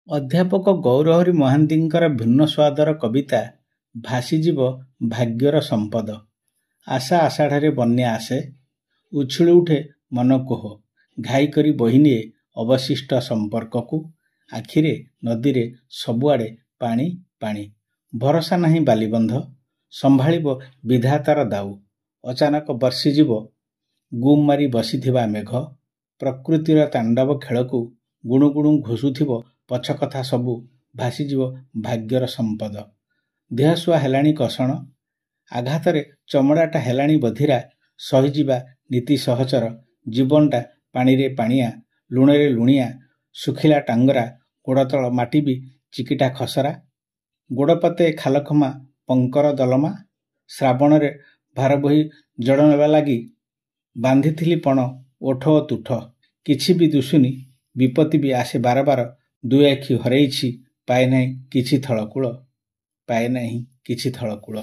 ଅଧ୍ୟାପକ ଗୌରହରି ମହାନ୍ତିଙ୍କର ଭିନ୍ନ ସ୍ୱାଦର କବିତା ଭାସିଯିବ ଭାଗ୍ୟର ସମ୍ପଦ। ଆଶା ଆଷାଢ଼ରେ ବନ୍ୟା ଆସେ, ଉଛୁଳି ଉଠେ ମନ କୋହ, ଘାଇ କରି ବୋହିନିଏ ଅବଶିଷ୍ଟ ସମ୍ପର୍କକୁ। ଆଖିରେ, ନଦୀରେ, ସବୁଆଡ଼େ ପାଣି ପାଣି। ଭରସା ନାହିଁ ବାଲିବନ୍ଧ ସମ୍ଭାଳିବ ବିଧାତାର ଦାଉ। ଅଚାନକ ବର୍ଷିଯିବ ଗୁମ୍ ମାରି ବସିଥିବା ମେଘ। ପ୍ରକୃତିର ତାଣ୍ଡବ ଖେଳକୁ ଗୁଣୁଗୁଣୁ ଘୋଷୁଥିବ ପଛକଥା ସବୁ, ଭାସିଯିବ ଭାଗ୍ୟର ସମ୍ପଦ। ଦେହସୁଆ ହେଲାଣି କଷଣ, ଆଘାତରେ ଚମଡ଼ାଟା ହେଲାଣି ବଧିରା, ସହିଯିବା ନୀତି ସହଚର। ଜୀବନଟା ପାଣିରେ ପାଣିଆ, ଲୁଣରେ ଲୁଣିଆ, ଶୁଖିଲା ଟାଙ୍ଗରା, ଗୋଡ଼ତଳ ମାଟି ବି ଚିକିଟା ଖସରା, ଗୋଡ଼ପତେ ଖାଲଖମା ପଙ୍କର ଦଲମା। ଶ୍ରାବଣରେ ଭାର ବୋହି ଜଡ଼ ନେବା ଲାଗି ବାନ୍ଧିଥିଲି ପଣ ଓଠ ଓ ତୁଠ। କିଛି ବି ଦୁଶୁନି, ବିପତ୍ତି ବି ଆସେ ବାରବାର, ଦୁଇ ଆଖି ହରେଇଛି, ପାଏ ନାହିଁ କିଛି ଥଳକୂଳ, ପାଏ ନାହିଁ କିଛି ଥଳକୂଳ।